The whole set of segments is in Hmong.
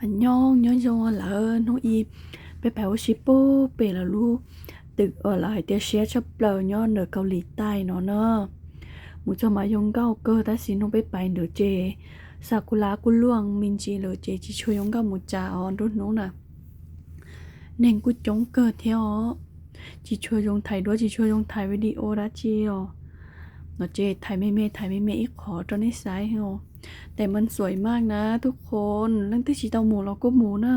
Nyob nyob zoo lawm, hnub i peb pais ua si puag pem lawv lub twm uas lawv hais tias siab tshaj plaws nyob ntawm Kaus Lim Taij no na. Mus txog mas zoo nkauj kawg tab sis hnub peb pais ntawd ces sakula kuj luaj me ntsis lawm ces tsis tshua zoo nkauj mus cas os nruab hnub na. Neeg kuj coob kawg thiab os, tsis tshua zoo thaiv duab tsis tshua zoo thaiv video dab tsi os. No ces thaiv me me thaiv me me ib qho rau nej saib os. Tes mas xuaim maj na tub qhov leej twg tsis tau mus los kuj mus na.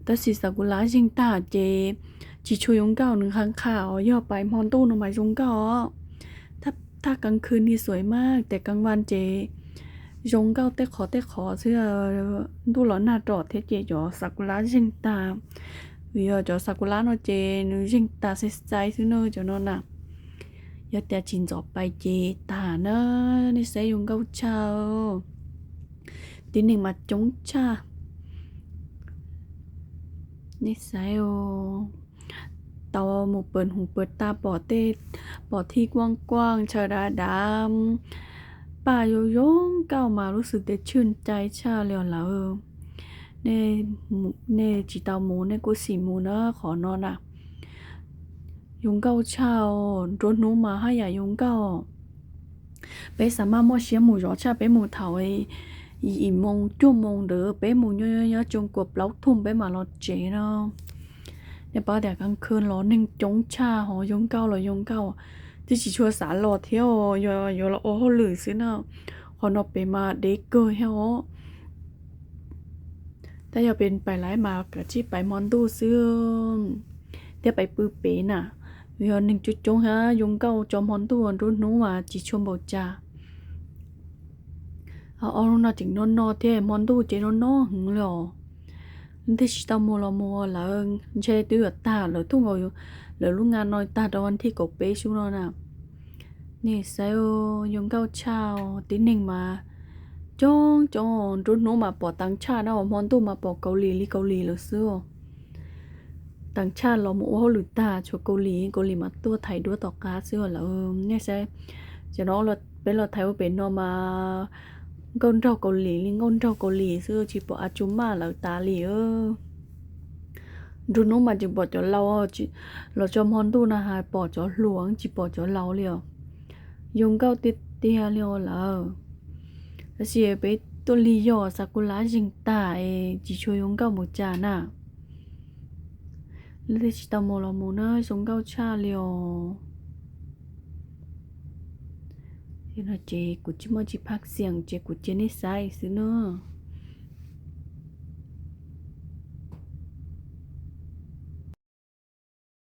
Tab sis sakula zeeg tag ces tsis tshua zoo nkauj, nws qha qha os, yog pais hmo ntuj no mas zoo nkauj os. Thaj kaas khw ni xuaim maj tes kaas vas ces zoo nkauj tej qhov tej qhov xwb, ntuj los nag rom thiab ces cov sakula zeeg tag. Vim yog cov sakula no ces nws zeeg tag xais xais xwb na cov no na. Yog tias tsis ntxov pais ces tag na. Nej saib zoo nkauj tshaj, tib neeg mas coob tshaj. Nej saib, tau mus pawg huv pawg taw pom tej, pom thij kuaj kuaj ntshaw dav dav, paj zoo zoo nkauj mas lub xwm tias tshwj cai tshaj li os lawm. Nej tsis tau mus nej kuj xim mus na qhov no na. Zoo nkauj tshaj os, nruab hnub mas haj yam zoo nkauj. Peb xav mas muaj siab mus zov tshaj peb mus thaum yim moo cuaj moo ntawd peb mus nyob nyob tsoom kuas plaub thum peb mam los tsev no. Nej paub tias kaas khw los neeg coob tshaj ho zoo nkauj los zoo nkauj, twb tsis tshua xav los thiab yog yuav los ua hauj lwm xwb na. Qhov no pem mas dev kawg thiab os. Tab yog pem pais lawm mas kav tsij pais hmo ntuj xwb thiab pais pw pem na. Yog neeg coob coob thiab zoo nkauj tso hmo ntuj nruab hnub mas tsis tshua npaum cas. Ob lub no tseem no no thiab hmo ntuj ces no no heev li os. Leej twg tsis tau mus los mus, lawv ntshe twb yuav tag lawv thub nkaus lawv lub nga no tag rau vas thib kaum peb sub no na. Nej saib, zoo nkauj tshaj, tib neeg mas coob coob, nruab hnub mas pom teev tshaj na, hmo ntuj mas pom Kaus Lim li Kaus Lim lawm xwb. Teev tshaj los mus ua hauj lwm tag tshuav Kaus Lim, Kaus Lim mas tuaj thaiv duab tom qab xwb lawm. Nej saib, cov no peb los thaiv ua pem no mas nkauj nraug Kaus Lim li nkauj nraug Kaus Lim xwb, tsis pom a tsu maj lawv tas li. Nruab hnub mas tseem pom cov laus, los tso hmo ntuj na has pom cov hluas tsis pom cov laus li os. Zoo nkauj tiag tiag li os lawm. Tab sis peb tuaj lig yog sakula zeeg tag es tsis tshua zoo nkauj mus cas na. Leej twg tsis tau mus los mus na, zoo nkauj tshaj li os. No ces kuv tsis muaj tsis phaj xiam ces kuv cia nej saib xwb na.